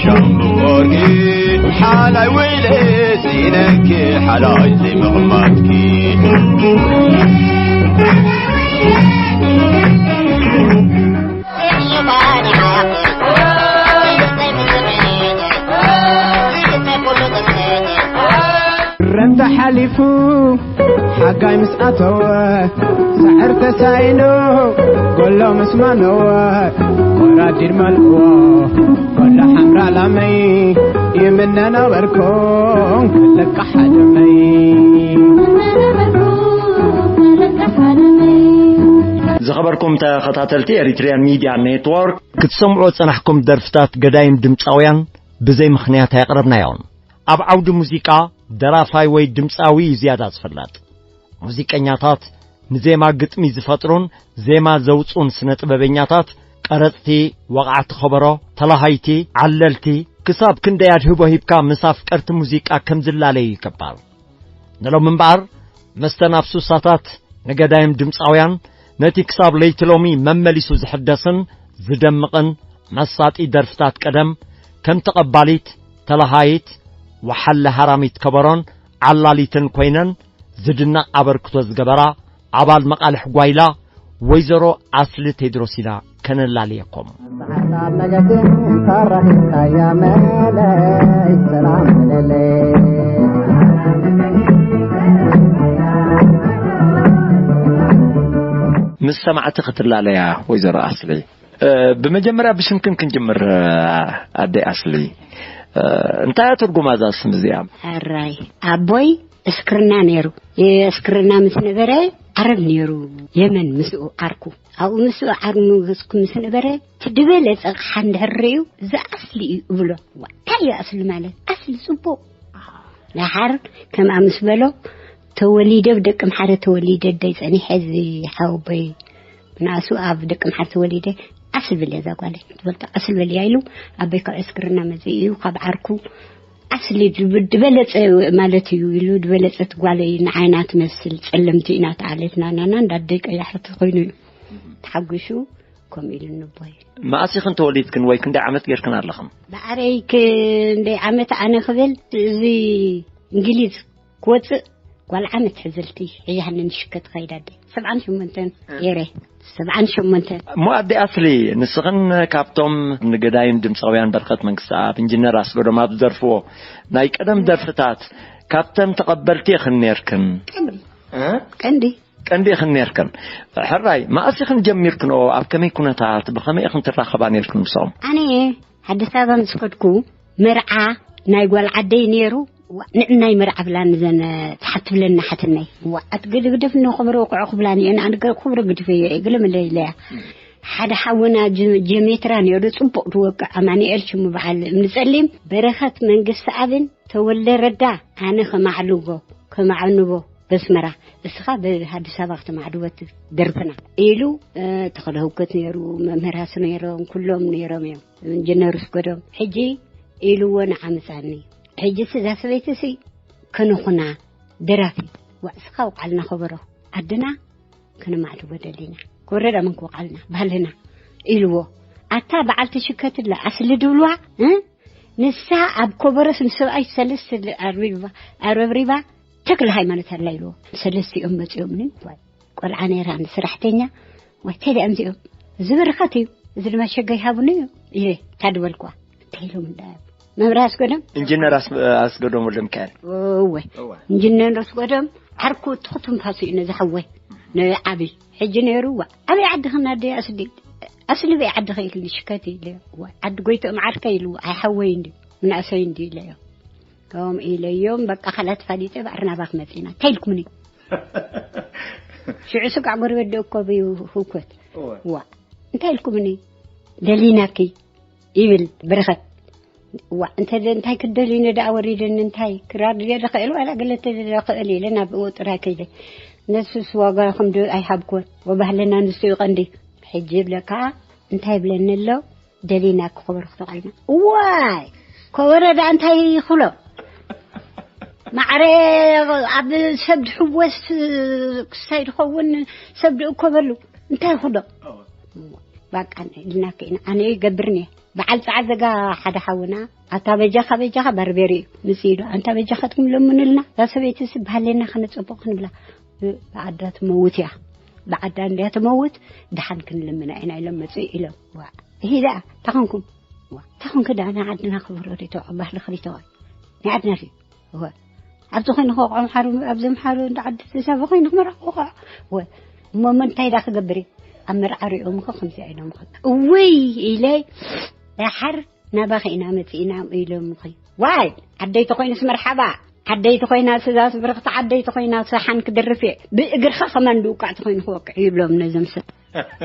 ሻምቦርጊ ሓላይ ወይለ ሲነኪ ሓላይ ዘይምቕማጥኪ። ክረምቲ ሓሊፉ ሓጋይ ምስ ኣተወ፣ ሳዕሪ ተሳኢኑ ጎሎ ምስ ማነወ፣ ኮራዲድ መልእዎ ጎሎ ሓምራ ላመይ፣ ይምነ ነበርኩ ክልቃሕ ደመይ። ዝኸበርኩም ተኸታተልቲ ኤሪትሪያን ሚድያ ኔትወርክ፣ ክትሰምዑ ጸናሕኩም ደርፍታት ገዳይም ድምጻውያን ብዘይ ምኽንያት ኣየቕረብናዮን። ኣብ ዓውዲ ሙዚቃ ደራፋይ ወይ ድምጻዊ እዩ ዝያዳ ዝፍለጥ። ሙዚቀኛታት ንዜማ ግጥሚ ዝፈጥሩን ዜማ ዘውጽኡን ስነ ጥበበኛታት፣ ቀረጽቲ፣ ወቕዓቲ ከበሮ፣ ተላሃይቲ፣ ዓለልቲ፣ ክሳብ ክንደይ ኣድህቦ ሂብካ ምስ ኣፍቀርቲ ሙዚቃ ከም ዝላለዩ ይግበር። ንሎም እምበኣር፣ መስተን ኣብ ሱሳታት ንገዳይም ድምጻውያን ነቲ ክሳብ ለይቲ ሎሚ መመሊሱ ዝሕደስን ዝደምቕን መሳጢ ደርፍታት ቀደም ከም ተቐባሊት፣ ተላሃይት፣ ወሓለ ሃራሚት ከበሮን ዓላሊትን ኮይነን ዝድነቕ ኣበርክቶ ዝገበራ ኣባል መቓልሕ ጓይላ ወይዘሮ ኣስሊ ቴድሮስ ኢና ከነላልየኩም። ምስ ሰማዕቲ ክትላለያ ወይዘሮ ኣስሊ፣ እ፣ ብመጀመርያ ብሽምክን ክንጅምር፣ እ፣ ኣደይ ኣስሊ፣ እ፣ እንታይ እያ ትርጉማ እዛ ስም እዚኣ? ሕራይ ኣቦይ እስክርና ነይሩ። እስክርና ምስ ነበረ ዓረብ ነይሩ፣ የመን ምስኡ ዓርኩ። ኣብኡ ምስኡ ዓርኩ ምስ ነበረ፣ እቲ ዝበለጸ ኣቕሓ እንድሕር ርእዩ፣ "እዚ ኣስሊ እዩ" እብሎ። "ዋ፣ እንታይ እዩ ኣስሊ ማለት? ኣስሊ ጽቡቕ!" ደሓር ከምኣ ምስ በሎ፣ ተወሊደ፣ ብደቂ ኣምሓረ ተወሊደ፣ ደይ ጸኒሐ፣ እዚ ሓወቦይ ብናእሱ ኣብ ደቂ ኣምሓረ ተወሊደ፣ "ኣስሊ በልያ እዛ ጓለይ፣ ትፈልጦ ኣስሊ በልያ" ኢሉ፣ ኣቦይ ካብ ዕስክርና መጺኡ እዩ፣ ካብ ዓርኩ ኣስሊ ድብ-፣ ድበለጸ ማለት እዩ ኢሉ፣ ድበለጸት ጓለይ ንዓይና ትመስል፣ ጸለምቲ ኢና ተዓሌትና ናና፣ እንዳ ኣደይ ቀያሕቲ ኮይኑ እዩ ተሓጒሱ፣ ከምኡ ኢሉ ንቦይ። መኣስ ኢኽን ተወሊድክን ወይ ክንደይ ዓመት ጌርክን ኣለኽን? ብዓረይ ክንደይ ዓመት ኣነ ክብል፣ እዚ እንግሊዝ ክወጽእ ጓል ዓመት ሕዝልቲ ሒዛኒ ንሽከ ትኸይድ ኣደ። ሰብዓን ሸሞንተን እ። ኤረ፣ ሰብዓን ሸሞንተን። እሞ ኣደ ኣስሊ፣ ንስኽን ካብቶም ንገዳይም ድምፃውያን በረኸት መንግስተኣብ፣ ኢንጂነር ኣስገዶም ኣብ ዝደርፍዎ ናይ ቀደም ደርፍታት ካብተን ተቐበልቲ ኢኽን ኔርክን? ቀንዲ። እ? ቀንዲ። ቀንዲ ኢኽን ኔርክን። ሕራይ፣ መኣስ ኢኽን ጀሚርክንኦ? ኣብ ከመይ ኩነታት፣ ብኸመይ ኢኽን ትራኸባ ኔርክን ምስኦም? ኣነ ኣዲስ ኣበባ ምስ ከድኩ፣ መርዓ ናይ ጓል ዓደይ ነይሩ። ዋ፣ ንዕናይ መርዓ ብላኒ ዘን ትሓት ትብለኒ ሓትነይ። ዋ፣ ኣትግድግድፍ ንኽብሪ ወቅዖ ክብላኒ እየን። ኣነ ገ-፣ ክብሪ ግድፈዮ እየ፣ ገለ መለ ኢለያ። ሓደ ሓውና ጀ-፣ ጀሜትራ ነይሩ፣ ጽቡቕ ዝወቅዕ ኣማኑኤል ሽሙ በዓል እምኒ ጸሊም፣ በረኸት መንግስቲ ኣብን ተወልደ ረዳ፣ ኣነ ከማዕልጎ፣ ከማዕንቦ በስመራ፣ እስኻ ብኣዲስ ኣበባ ከተማዕድወት ደርፍና ኢሉ፣ እ፣ ተኽለ ህውከት ነይሩ፣ መምህር ሃሱ ነይሮም፣ ኩሎም ነይሮም እዮም። ኢንጂነር ኣስገዶም፣ ሕጂ ኢልዎ ንዓ ምጻኒ። ሕጂ እዛ ሰበይቲ ሲ ከነኹና ደራፊ፣ ዋዕ እስኻ ውቃልና ከበሮ፣ ዓድና ከነማዕድጎ ደሊና። ክወረዳ መን ክወቃልና፣ ባህልና ኢልዎ። ኣታ በዓልቲ ሽከትላ ኣስሊ ድብልዋ፣ እ? ንሳ ኣብ ከበሮስ ንሰብኣይ ሰለስተ ኣረብሪባ፣ ኣረብሪባ፣ ተክለ ሃይማኖት ኣላ ኢልዎ። ሰለስቲኦም መጺኦም ኒ፣ ዋይ፣ ቆልዓ ነይራ፣ ንስራሕተኛ፣ ዋይ፣ እንታይ ደኣ እዚኦም? እዚ በረኸት እዩ፣ እዚ ድማ ሸጋ ይሃቡኒ እዩ ኢለ፣ እታ ድበልኳ። እንታይ ኢሎም እንዳ መምህር ኣስገዶም? ኢንጂነር ኣስ-፣ ኣስገዶም ወልደሚካኤል። እወ። እወ። ኢንጂነር ኣስገዶም ዓርኩ ትኹ ትንፋሱ እዩ ነዚ ሓወይ፣ ንዓቢ። ሕጂ ነይሩ፣ ዋ፣ ኣበይ ዓድኽን ኣደይ ኣስሊ? ኣስሊ በይ ዓድኸ ኢልኒ፣ ሽከቲ ኢለዮ። ዋ፣ ዓዲ ጎይትኦም ዓርከይ ኢሉ፣ ኣይ ሓወይ እንዲ፣ ምናእሰይ እንዲ ኢለዮ። ከም ኢለዮም፣ በቃ፣ ካላት ፋሊጠ፣ ባዕሪ ናባኽ መጺና። እንታይ ኢልኩምኒ? ሽዑ ስጋዕ ጎረቤት ዶ እኮ ብዩ ህውከት። እወ። ዋ፣ እንታይ ኢልኩምኒ? ደሊናኪ ይብል በረኸት። ዋ፣ እንተ እንታይ ክደልዩ ደኣ ወሪደኒ፣ እንታይ ክራር ድየ ዝኽእል ዋላ ገለ እንተ ዝኽእል ኢለ ናብ ብኡ ጥራይ ከይደ። ነሱስ ዋጋ ከም ዶ ኣይሃብኩዎን፣ ወባህልና ንሱ እዩ ቀንዲ። ሕጂ ይብለካ፣ እንታይ ይብለኒ ኣሎ? ደሊና ክኸበሮ ክተቓልና። ዋይ፣ ከበሮ ደኣ እንታይ ይኽሎ? ማዕረ ኣብ ሰብ ድሕወስ ክሳይ ድኸውን ሰብ ድእኮበሉ እንታይ ይኽሎ? ባቃ ኢልና ከኢና። ኣነ ይገብርኒ እየ። በዓል ጸዓዘጋ ሓደ ሓውና፣ ኣታ በጃኻ፣ በጃኻ፣ በርቤሪ እዩ። ምስ ኢዱ፣ ኣንታ በጃኻትኩም ለምኑልና፣ እዛ ሰበይቲ ሲ ባህሌና ከነጸብቕ ክንብላ። ብዓዳ ትመውት እያ። ብዓዳ እንድያ ትመውት፣ ደሓን ክንልምና ኢና ኢሎም መጹ ኢሎም። ዋ፣ ይሂዳ፣ ታኾንኩም? ዋ፣ ታኾንክ ደኣ ናይ ዓድና ክብሮ ሪቶ፣ ባህሊ ክሪቶ። ናይ ዓድና ድዩ? እወ። ኣብዚ ኮይንኹ ቆም ሓሩ፣ ኣብዚ ምሓሩ እንዳ ዓዲ ተሳፈ ኮይንኹ መርዓ ቆቆ። እወ። እሞ መን እንታይ ዳ ክገብር እዩ? ኣብ መርዓ ሪኦም እኮ ከምዚ ኣይኖም እኮ። እውይ ኢለ፣ ደሓር ናባኺ ኢና መጺእና ኢሎም እኮ። ዋይ፣ ዓደይ ተኾይኑስ መርሓባ። ዓደይ ተኾይና ስዛስ ብርኽቲ ዓደይ ተኾይና ሰሓን ክደርፍ እየ። ብእግርኻ ከማን ድውቃዕ ተኾይኑ ክወቅዕ ይብሎም ነዞም ሰብ።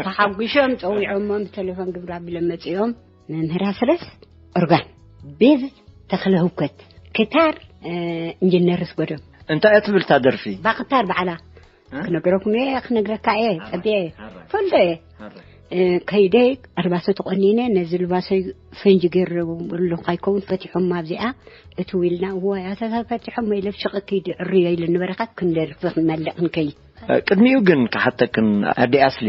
ተሓጒሾም ጸዊዖሞም ብቴሌፎን ግብር ኣቢሎም መጺኦም። መምህር ኣስረስ ኦርጋን፣ ቤዝ ተኽለ ህውከት፣ ክታር፣ እ፣ ኢንጂነር ኣስገዶም። እንታይ እያ ትብል እታ ደርፊ? ባክታር ባዕላ። እ? ክነግረኩም እየ፣ ክነግረካ እየ፣ ኣራይ፣ ጸቢየ እየ። ኣራይ። ፈልጦ እየ። ኣራይ። እ፣ ከይደ ኣልባሶ ተቆኒነ፣ ነዚ ልባሶይ ፈንጂ ገይሩ ኣሎ፣ ካይከውን ፈቲሖም ኣብዚኣ፣ እትው ኢልና፣ እዎ፣ ኣታ ፈቲሖም ኢለ፣ ሽቕ ኪድ ዕርዮ ኢለ ንበረኸት ክንደርፍ ክንመልእ ክንከይድ። እ፣ ቅድሚኡ ግን ክሓተክን ኣደ ኣስሊ፣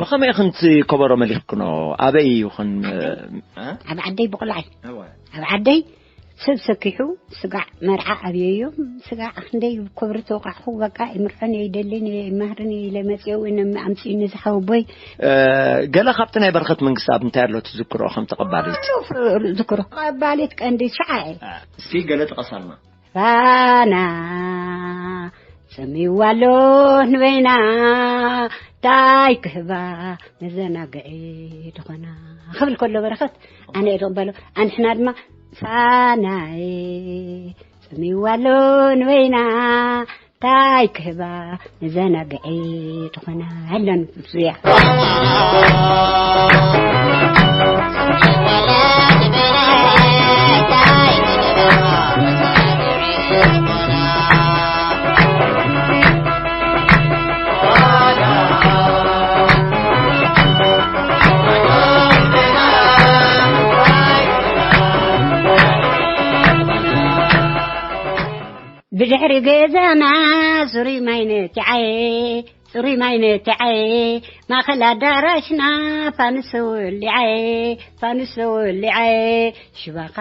ብኸመይ ኢኽን እቲ ከበሮ መሊኽክኖ? ኣበይ ኢኹን፣ እ፣ እ? ኣብ ዓደይ ብቑልዓይ። እወ። ኣብ ዓደይ ሰብ ሰኪሑ ስጋዕ መርዓ ኣብየዮም፣ ስጋዕ ክንደይ ከብሪ ተወቃዕኹ፣ በቃ ይምርዖን እየ፣ ይደልን እየ፣ ይማህርን እየ ኢለ መፅኦ፣ ኣምፅእኒ ዝሓወቦይ። እ፣ ገለ ካብቲ ናይ በረኸት መንግስኣብ እንታይ ኣሎ ትዝክሮ ከም ተቐባሊት? ዝክሮ ቀባሊት ቀንዲ ሽዓ እየ። እ፣ እስኪ ገለ ጥቀሳልና። ፋና ሰሚዋ ኣሎ ንበይና፣ ታይ ክህባ መዘናግዒ ዝኾና ክብል ከሎ በረኸት፣ ኣነ እየ ዝቕበሎ። ኣንሕና ድማ ፋናይ ሰሚዋ ኣሎ ንበይና፣ ታይ ክህባ መዘናግዒ ዝኾና ኣለን ዙያ። ብድሕሪ ገዛና ጽሩይ ማይ ነቲዓየ፣ ጽሩይ ማይ ነቲዓየ፣ ማእከል ኣዳራሽና ፋኑስ ወሊዓየ፣ ፋኑስ ወሊዓየ፣ ሽባኻ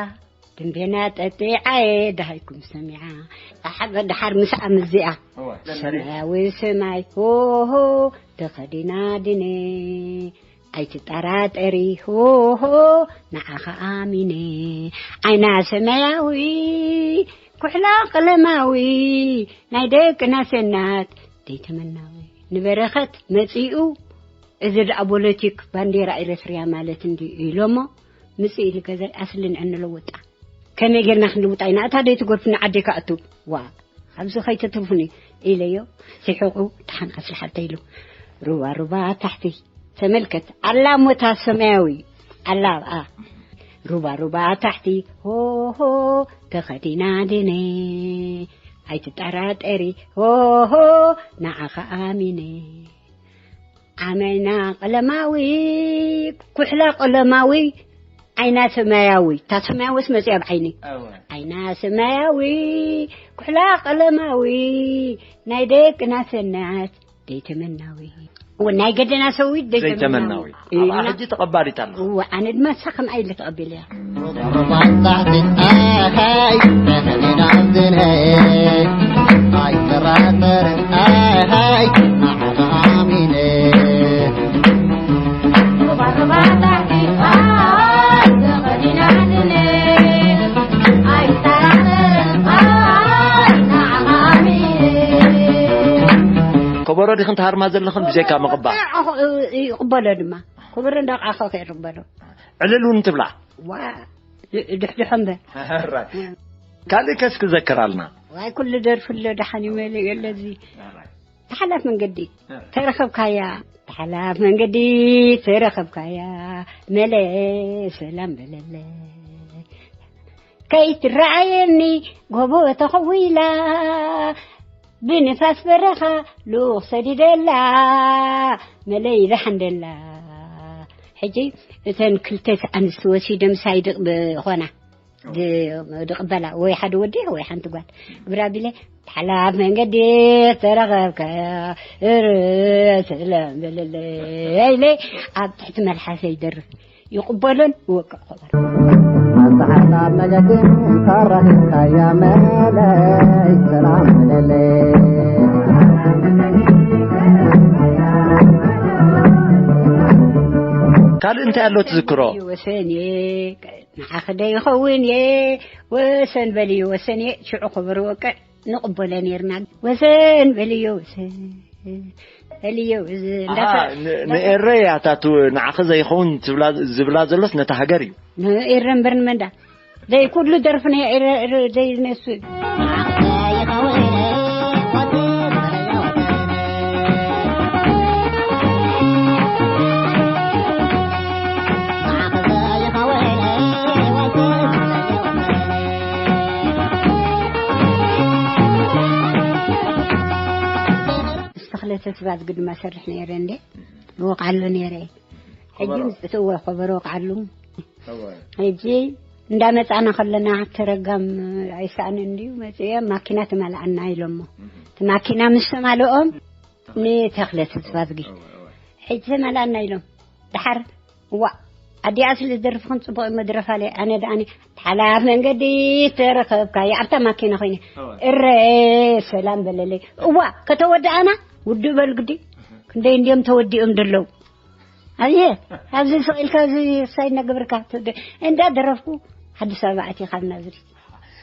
ድንቤና ጠጢዓየ፣ ደሃይኩም ሰሚዓ። ኣሓገ ደሓር ምስኣ ምዚኣ። እወ። ሰማያዊ ሰማይ፣ ሆሆ፣ ተኸዲና ድነ። ኣይትጠራጠሪ፣ ሆሆ፣ ንዓኻ ኣሚነ። ዓይና ሰማያዊ፣ ኩሕላ ቀለማዊ፣ ናይ ደቅና ሰናት፣ ደይተመናዊ። ንበረኸት መጺኡ፣ እዚ ደኣ ፖለቲክ ባንዴራ ኤረትርያ ማለት እንድዩ ኢሎሞ፣ ምጽእ ኢሉ ገዛይ ኣስሊ ንዕንለውጣ። ከመይ ጌርና ክንልውጣ ኢና? እታ ደይ ትጎርፍኒ ዓደይ ክኣቱ። ዋ፣ ኣብዚ ከይተትርፉኒ ኢለዮ። ሲሑቑ ደሓን ኣስሊ ሓብተይ ኢሉ። ሩባ ሩባ ታሕቲ ተመልከት። ኣላ ሞታ ሰማያዊ። ኣላ ኣብኣ። ሩባ ሩባ ታሕቲ ሆሆ ተኸዲና ድነ። ኣይትጠራጠሪ ሆሆ ንዓኻ ኣሚነ። ዓመና ቀለማዊ፣ ኩሕላ ቀለማዊ፣ ዓይና ሰማያዊ። እታ ሰማያዊስ መጽያ ኣብ ዓይኒ። እወ። ዓይና ሰማያዊ፣ ኩሕላ ቀለማዊ፣ ናይ ደቅና ሰናት ደይተመናዊ። እወ፣ ናይ ገደና ሰዊት ደይተመናዊ። ደይተመናዊ። እወ፣ ኣብኣ ሕጂ ተቐባሊት ኣለኹ። እወ፣ ኣነ ድማ ንሳ ከምኣ ኢለ ተቐቢለያ። ከበሮ ዲኽን ትሃርማ ዘለኽን ብዘይካ ምቕባል? ይቕበሎ ድማ። ከበሮ እንዳወቃዕኹ ከይቕበሎ። ዕልል እውን ትብላ? ዋ፣ ድሕድሖ እምበር። ሕራይ። ካልእ ከስ ክዘክር ኣልና። ዋይ፣ ኩሉ ደርፊ ኣሎ፣ ደሓን ይመልእ የለ እዚ። ሕራይ። ተሓላፍ መንገዲ። ሕራይ። ተረኸብካያ። ሓላፍ መንገዲ ተረኸብካያ፣ መለ ሰላም በለለ። ከይትረኣየኒ ጎቦ ተኸዊላ፣ ብንፋስ በረኻ ልኡኽ ሰዲደላ፣ መለይ ደሓንደላ። ሕጂ እተን ክልተ ኣንስቲ ወሲደ ምሳይ ድቕ ብኾና፣ ድ-፣ ድቕበላ፣ ወይ ሓደ ወዲ ወይ ሓንቲ ጓል። ግብረ ኣቢለ፣ ሓላፍ መንገዲ ተረኸብካያ፣ እረ ሰላም በለለይ ኢለ ኣብ ትሕቲ መልሓሰ ይደርፍ። ይቕበሎን ይወቅዕ ኸበር። ኣንተ ሓሳብ መገድን ካራኺብካያ መለይ ሰላም ለለይ። ካልእ እንታይ ኣሎ ትዝክሮ? ወሰን እየ፣ ንዓኺ ዶ ይኸውን እየ፣ ወሰን በልዮ ወሰን እየ፣ ሽዑ ኸበር ወቅዕ ንቕበሎ ኔርና። ወሰን በልዮ፣ ወሰን በልዮ፣ እዚ ኣሃ፣ እንዳፈ-፣ ን-፣ ንኤረ እያ ታቱ ንዓኺ ዘይኸውን ትብላ፣ ዝብላ ዘሎስ ነታ ሃገር እዩ። ንኤረ እምበር ንመንዳ? ደይ ኩሉ ደርፊ ናይ ኤረ፣ ኤረ ደይ ነሱ። ዝተኽለ ተስባዝጊ ድማ ሰርሕ ነይረ እንዴ፣ እወቕዓሉ ነይረ። ሕጂ ከበሮ። ምስ እትእወ ከበሮ ወቕዓሉ። እወ። ሕጂ እንዳመጻና ከለና፣ ተረጋም ኣይሰኣንን እንድዩ፣ መጽየ ማኪና ትመልኣና ኢሎሞ። እህ። እቲ ማኪና ምስ ተማልኦም፣ እወ። ንተኽለ ተስፋዝጊ። እወ፣ እወ። ሕጂ ተመልኣና ኢሎም። ደሓር፣ እዋ፣ ኣዲኣ ስለ ዝደርፍ ክን ጽቡቕ መድረፍ ኣለ። ኣነ ደኣኒ፣ ሓላፍ መንገዲ ተረኸብካ፣ ኣብታ ማኪና ኮይነ። እወ። እረ፣ ሰላም በለለይ። እዋ፣ ከተወድኣና፣ ውድእ በል ግዲ። እህ። ክንደይ እንድዮም ተወዲኦም ደለዉ። ኣየ፣ ኣብዚ ስቕ ኢልካ እዚ ሳይድ ነግብርካ ትደ-፣ እንዳ ደረፍኩ ሓዲስ ኣበባ ኣትየ ካብ ናዝሬት።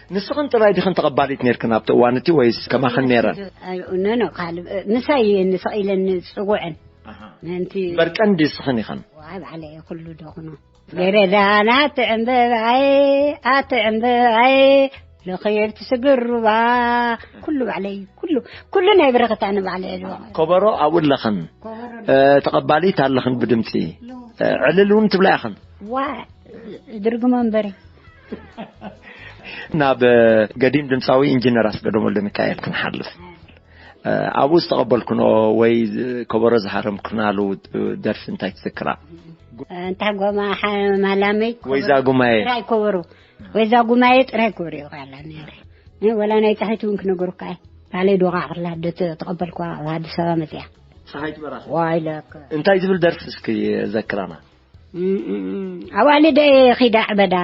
ንስኽን ጥራይ ዲኽን ተቐባሊት ነርክን ኣብቲ እዋን እቲ ወይስ ከማኽን ነረን? ኣይ፣ ኖ፣ ኖ፣ ካልእ፣ ምሳይ እየን ስቕ ኢለን ዝጽውዐን። ኣሃ። ምእንቲ እምበር ቀንዲ ንስኽን ኢኽን? ዋይ፣ ባዕለይ እየ ኩሉ ደኹኖ። ገረዳን ኣትዕምበባይ፣ ኣትዕምበባይ፣ ለኸየብቲ ስግር ሩባ፣ ኩሉ ባዕለይ፣ ኩሉ፣ ኩሉ ናይ በረኸት ኣነ ባዕለይ እየ። ከበሮ ኣብኡ ኣለኽን፣ ከበሮ እ፣ ተቐባሊት ኣለኽን ብድምፂ። እ፣ ዕልል እውን ትብላ ኢኽን። ዋ፣ ድርግሞ እምበሪ። ናብ ገዲም ድምፃዊ ኢንጂነር ኣስገዶም ወልደ ሚካኤል ክንሓልፍ። እ፣ ኣብኡ ዝተቐበልክንኦ ወይ ከበሮ ዝሃረምክናሉ ደርፊ እንታይ ትዝክራ? እንታይ ጎማ ሓ-፣ ማላመይ ወይዛ ጉማየ? ጥራይ ከበሮ። ወይዛ ጉማየ ጥራይ ከበሮ ይውቃላ ነይረ። እ፣ ወላ ናይ ፀሓይት እውን ክነገሩካ እየ። ባዕለይ ዶቓ ክላ ዶ ተ-፣ ተቐበልክዋ ኣብ ኣዲስ ኣበባ መፅያ። ፀሓይት በራኺ? ዋይ ለከ። እንታይ ዝብል ደርፊ እስኪ ዘክራና? እም፣ እም፣ እም። ኣዋልደይ ኺዳ ዕበዳ፣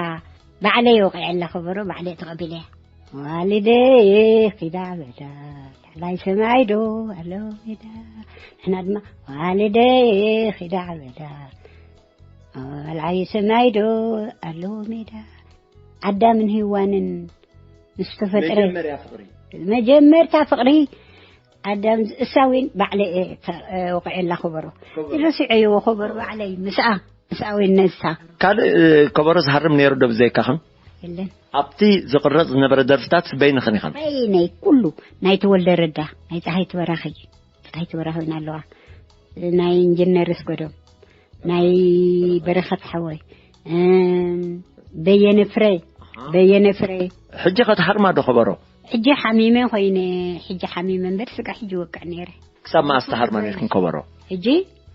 ባዕለይ ወቒዐላ ከበሮ፣ ባዕለይ ተቐቢለያ። ኣዋልደይ ኺዳ ዕበዳ፣ ላዕላይ ሰማይ ዶ ኣሎ ሜዳ። ንሕና ድማ ኣዋልደይ ኺዳ ዕበዳ፣ ላዕላይ ሰማይ ዶ ኣሎ ሜዳ። ኣዳምን ሄዋንን ምስ ተፈጥረ መጀመርያ ፍቕሪ። መጀመርታ ፍቕሪ ኣዳም እሳዊን ባዕለ እየ ተ-፣ ወቕዐላ ከበሮ። ከበሮ። ረሲዐዮ ከበሮ ባዕለይ ምስኣ፣ ምስኣዊን ነሳ። ካልእ፣ እ፣ ከበሮ ዝሃርም ነይሩ ዶ ብዘይካኽን? የለን። ኣብቲ ዝቕረጽ ዝነበረ ደርፍታት በይንኽን ኢኽን? በይነይ ኩሉ፣ ናይ ተወልደ ረዳ፣ ናይ ፀሃይ ትበራኺ፣ ፀሃይ ትበራኺ እውን ኣለዋ። ናይ ኢንጂነር እስጎዶም፣ ናይ በረኸት ሓወይ፣ እም፣ በየነ ፍረ፣ ኣሃ። በየነ ፍረ። ሕጂ ኸትሃርማ ዶ ከበሮ? ሕጂ ሓሚመ ኮይነ፣ ሕጂ ሓሚመ እምበር ስጋ ሕጂ ወቅዕ ነይረ። ክሳብ መኣስ ትሃርማ ነርክን ከበሮ? ሕጂ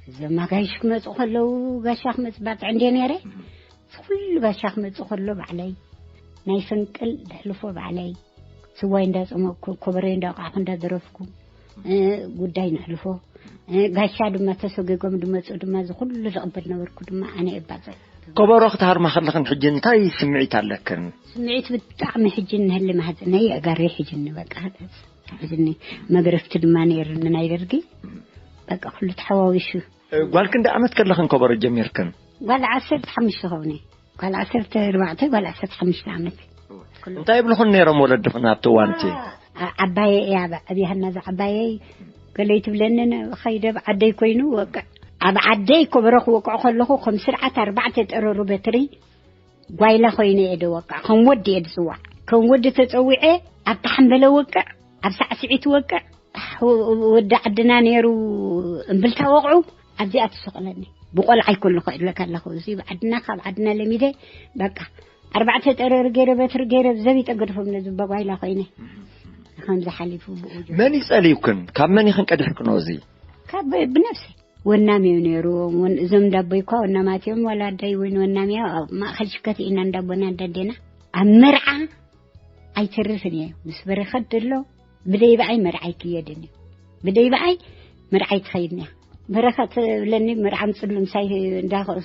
እዞም ኣጋይሽ ክመጹ ከለዉ፣ ጋሻ ክመጽእ ባጽዕ እንድየ ነይረ። ኩሉ ጋሻ ክመጽእ ከሎ ባዕለይ፣ ናይ ፈንቅል ዘሕልፎ ባዕለይ፣ ስዋይ እንዳጸመቕኩ፣ ኮበሮይ እንዳወቃዕኩ እንዳደረፍኩ፣ እ፣ ጉዳይ ነሕልፎ። እ፣ ጋሻ ድማ ተሰጎጎም ድመጹ ድማ፣ እዚ ኩሉ ዝቕበል ነበርኩ ድማ ኣነ እባጸዕ። ከበሮ ክትሃርማ ከለኽን ሕጂ እንታይ ስምዒት ኣለክን? ስምዒት ብጣዕሚ ሕጂ ንህሊ ማህጸነይ የእጋረይ ሕጅኒ በቃ። ሕጅኒ መግረፍቲ ድማ ነይርኒ ናይ ደርጊ። በቃ ኩሉ ተሓዋዊሱ። እ፣ ጓል ክንደይ ዓመት ከለኽን ከበሮ ጀሚርክን? ጓል ዓሰርተ ሓሙሽተ ኸውኒ። ጓል ዓሰርተ ኣርባዕተ፣ ጓል ዓሰርተ ሓሙሽተ ዓመት። እንታይ ይብልኹን ነይሮም ወለድኽን ኣብቲ እዋን እቲ? ዓ-፣ ዓባየ እያ፣ ብ-፣ ኣብያህና እዛ ዓባየይ። ገለይ ትብለንን ኸይደ ኣብ ዓደይ ኮይኑ ወቅዕ። ኣብ ዓደይ ከበሮ ክወቅዖ ከለኹ ከም ስርዓት ኣርባዕተ ጠረሩ በትሪ ጓይላ ኮይነ እየ ደወቅዕ። ከም ወዲ እየ ዝጽዋዕ። ከም ወዲ ተጸዊዐ ኣብታ ሓምበለ ወቅዕ፣ ኣብ ሳዕስዒት ወቅዕ። ወዲ ዓድና ነይሩ እምብልታ ወቕዑ። ኣብዚኣ ትስቕለኒ። ብቆልዓ ይኮን ልኾ ኢለካ ኣለኹ። እዚ ዓድና፣ ካብ ዓድና ለሚደ፣ በቃ፣ ኣርባዕተ ጠረር ገይረ፣ በትሪ ገይረ፣ ዘቢጠ ገድፎም ነዚ በጓይላ ኮይነ። ከምዚ ሓሊፉ ብኡ ጀ- መን ይጸልዩክን? ካብ መን ኢኽን ቀዲሕክኖ እዚ? ካብ ብነፍሲ። ወናም እዩ ነይሩ። ወን-፣ እዞም እንዳቦይ እኳ ወናማት እዮም። ዋላ ኣዳይ ወይን ወናም እያ። ኣብ ማእከል ሽከት ኢና እንዳቦና እንዳዴና። ኣብ መርዓ ኣይተርፍን እየ። ምስ በረኸት ደሎ ብደይ ብኣይ መርዓ ኣይክየድን እዩ። ብደይ ብኣይ መርዓ ኣይትኸይድን እያ። በረኸት ብለኒ፣ መርዓ ምጽሉ ምሳይ እንዳኸ-፣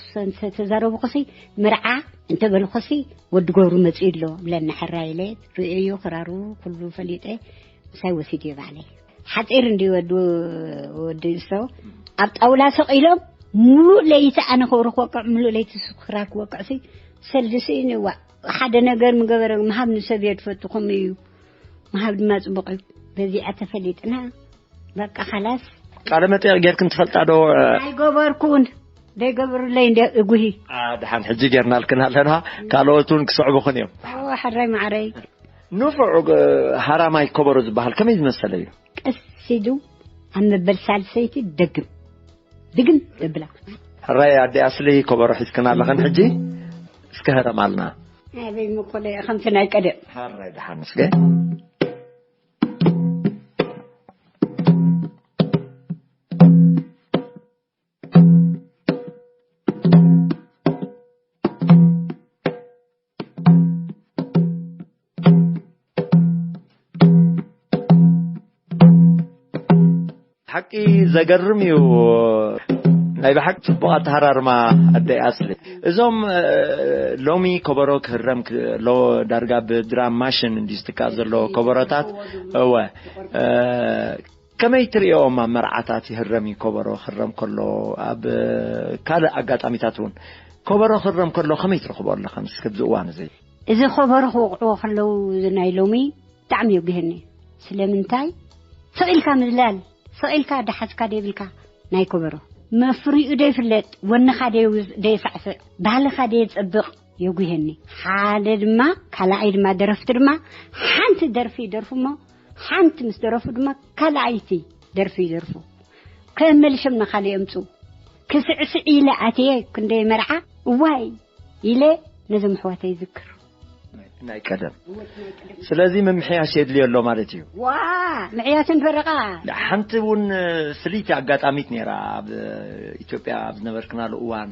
ተዛረብኩሲ፣ መርዓ እንተበልኩሲ፣ ወዲ ገብሩ መጺኡ ኣሎ ብለኒ። ሕራይ ኢለ፣ ርእየዮ ክራሩ ኩሉ ፈሊጠ፣ ምሳይ ወሲድዮ ባዕለይ። ሓጺር እንዲ ወዲ፣ ወዲ እሶ፣ ኣብ ጣውላ ሰቒሎም፣ ሙሉእ ለይቲ ኣነ ከብሩ ክወቅዕ፣ ሙሉእ ለይቲ እሱ ክራር ክወቅዕሲ፣ ሰልድሲ ንዋ፣ ሓደ ነገር ምገበረ፣ ምሃብ ንሰብ እየ ድፈቱ፣ ከምኡ እዩ። ምሃብ ድማ ጽቡቕ እዩ። በዚኣ ተፈሊጥና፣ በቃ፣ ኻላስ። ቃለ መጠይቕ ጌርክን ትፈልጣ ዶ? ኣይገበርኩን። ደይገበሩለይ እንደ እጉሂ። አ፣ ደሓን ሕጂ ጌርናልክን ኣለና። ካልኦት እውን ክስዕቡኽን እዮም። ኦ፣ ሕራይ ማዕረይ። ንፉዕ፣ እ፣ ሃራማይ ከበሮ ዝበሃል ከመይ ዝመሰለ እዩ? ቀስ ኢሉ ኣብ መበል ሳልሰይቲ ደግም፣ ድግም ዘብላ። ሕራይ ኣደ ኣስሊ፣ ከበሮ ሒዝክን ኣለኽን ሕጂ። እስከ ህረማልና። ኣበይ ምኮለ ከምቲ ናይ ቀደም። ሕራይ ደሓን እስከ። ሓቂ ዘገርም እዩ። ናይ ብሓቂ ጽቡቕ ኣተሃራርማ ኣደይ ኣስሊ። እዞም፣ እ፣ ሎሚ ከበሮ ክህረም ክ-፣ ሎ-፣ ዳርጋ ብድራም ማሽን እንድዩ ዝትካእ ዘሎ ከበሮታት። እወ። እ፣ ከመይ ትርእዮም ኣብ መርዓታት ይህረም እዩ ከበሮ ክህረም ከሎ፣ ኣብ ካልእ ኣጋጣሚታት እውን ከበሮ ክህረም ከሎ ከመይ ትረኽቦ ኣለኻ እስኪ ኣብዚ እዋን እዚ? እዚ ከበሮ ክወቕዕዎ ከለዉ እዚ ናይ ሎሚ ብጣዕሚ የጉህየኒ። ስለምንታይ? ስቕ ኢልካ ምዝላል፣ ስቕ ኢልካ ደሓዝካ ደይብልካ ናይ ከበሮ። መፍሪኡ ደይፍለጥ፣ ወንኻ ደይውዝ-፣ ደየሳዕስዕ፣ ባህልኻ ደየጸብቕ የጉህየኒ። ሓደ ድማ፣ ካልኣይ ድማ ደረፍቲ ድማ ሓንቲ ደርፊ ይደርፉ እሞ፣ ሓንቲ ምስ ደረፉ ድማ ካልኣይቲ ደርፊ ይደርፉ። ከም መሊሾም ንኻልእ የምጽኡ። ክስዕስዕ ኢለ ኣትየ ክንደይ መርዓ፣ እዋይ ኢለ ነዞም ኣሕዋተይ ይዝክር። ናይ ቀደም። ስለዚ ምምሕያሽ የድልዮ ኣሎ ማለት እዩ። ዋ፣ ምሕያሽን ፈረቓ። ሓንቲ እውን ፍልይቲ ኣጋጣሚት ነይራ ኣብ ኢትዮጵያ ኣብ ዝነበርክናሉ እዋን፣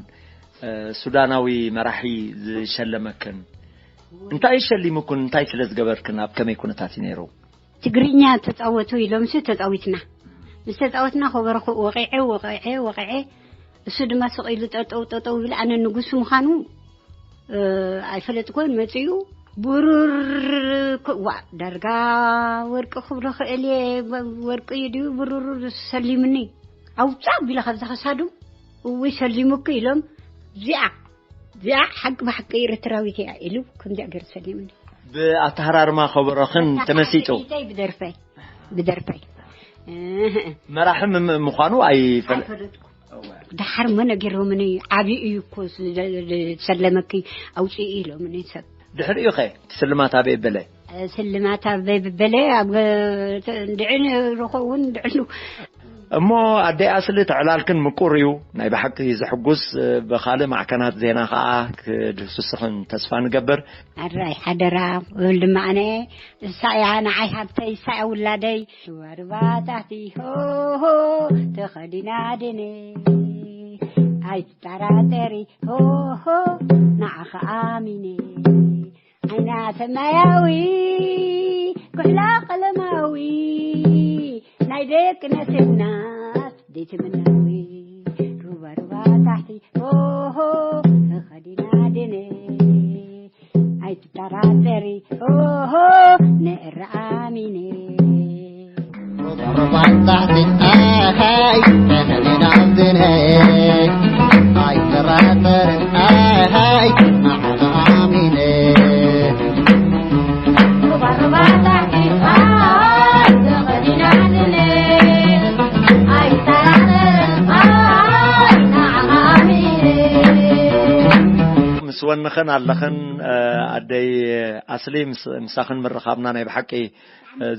እ፣ ሱዳናዊ መራሒ ዝሸለመክን። እንታይ ሸሊሙክን፣ እንታይ ስለ ዝገበርክን፣ ኣብ ከመይ ኩነታት እዩ ነይሩ? ትግርኛ ተጻወቱ ኢሎምሲ ተጻዊትና። ምስ ተጻወትና ከበሮ ወቒዐ፣ ወቒዐ፣ ወቒዐ። እሱ ድማ ስቕ ኢሉ ጠጠው፣ ጠጠው ይብል። ኣነ ንጉስ ምዃኑ፣ እ፣ ኣይፈለጥኩን። መጺኡ ብሩር ክ-፣ ዋ፣ ዳርጋ ወርቂ ክብሎ ክእል እየ። ወርቂ እዩ ድዩ ብሩር ሰሊሙኒ። ኣውጻእ ቢለ ካብዛ ክሳዱ፣ እውይ ሰሊሙኪ ኢሎም፣ እዚኣ እዚኣ ሓቂ ብሓቂ ኤርትራዊት እያ ኢሉ ከምዚኣ ገይሩ ሰሊሙኒ። ብኣተሃራርማ ከበሮኽን ተመሲጡ። ሳዕስዒተይ ብደርፈይ፣ ብደርፈይ። እህ፣ መራሒ ም-፣ ምዃኑ ኣይፈለ-፣ ኣይፈለጥኩ። ደሓር እሞ ነጊሮምኒ፣ ዓብዪ እዩ እኮ ዝ-፣ ዝ-፣ ዝሰለመኪ ኣውፅኢ ኢሎምኒ ሰብ። ድሕሪኡ ኸ እቲ ስልማት ኣበይ በለ? ስልማት ኣበይ በለ? ኣብ እንድዒ ንረኽቦ እውን እንድዕሉ። እሞ ኣደይ ኣስሊ፣ ተዕላልክን ምቁር እዩ። ናይ ብሓቂ ዘሕጉስ። ብኻልእ ማዕከናት ዜና ኸኣ ክድህስስኽን ተስፋ ንገብር። ኣራይ ሓደራ፣ ክብል ድማ ኣነ፣ እሳ እያ ንዓይ ሃብተይ፣ እሳ እያ ውላደይ። ሩባ ሩባ ታሕቲ ሆሆ ተኸዲና ድነ ኣይትጠራጠሪ ሆሆ ንዓኻ ኣሚነ። ዓይና ሰማያዊ ኩሕላ ቀለማዊ ናይ ደቂ ነስናት ደይትምናዊ። ሩባ ሩባ ታሕቲ ሆሆ ተኸዲና ድነ ኣይትጠራጠሪ ኦሆ ንእረ ኣሚነ። ሩባ ሩባ ታሕቲ ኣሃይ ተኸዲና ድነ ኣይትጠራጠሪ ኣሃይ ንዓኻ ኣሚነ። ሩባ ሩባ ታሕቲ ኣሃይ ተኸዲና ድነ ኣይትጠራጠሪ ወንኸን ኣለኽን ኣደይ ኣስሊ፣ ምሳኽን ምርኻብና ናይ ብሓቂ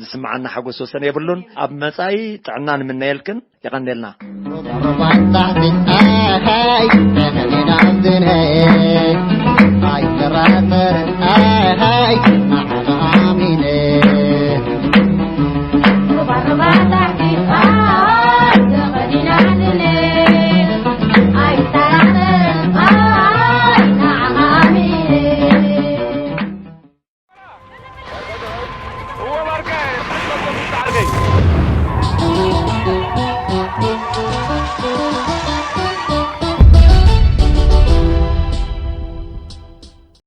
ዝስምዓና ሓጎስ ወሰን የብሉን። ኣብ መጻኢ ጥዕና ንምነየልክን። የቐንደልና።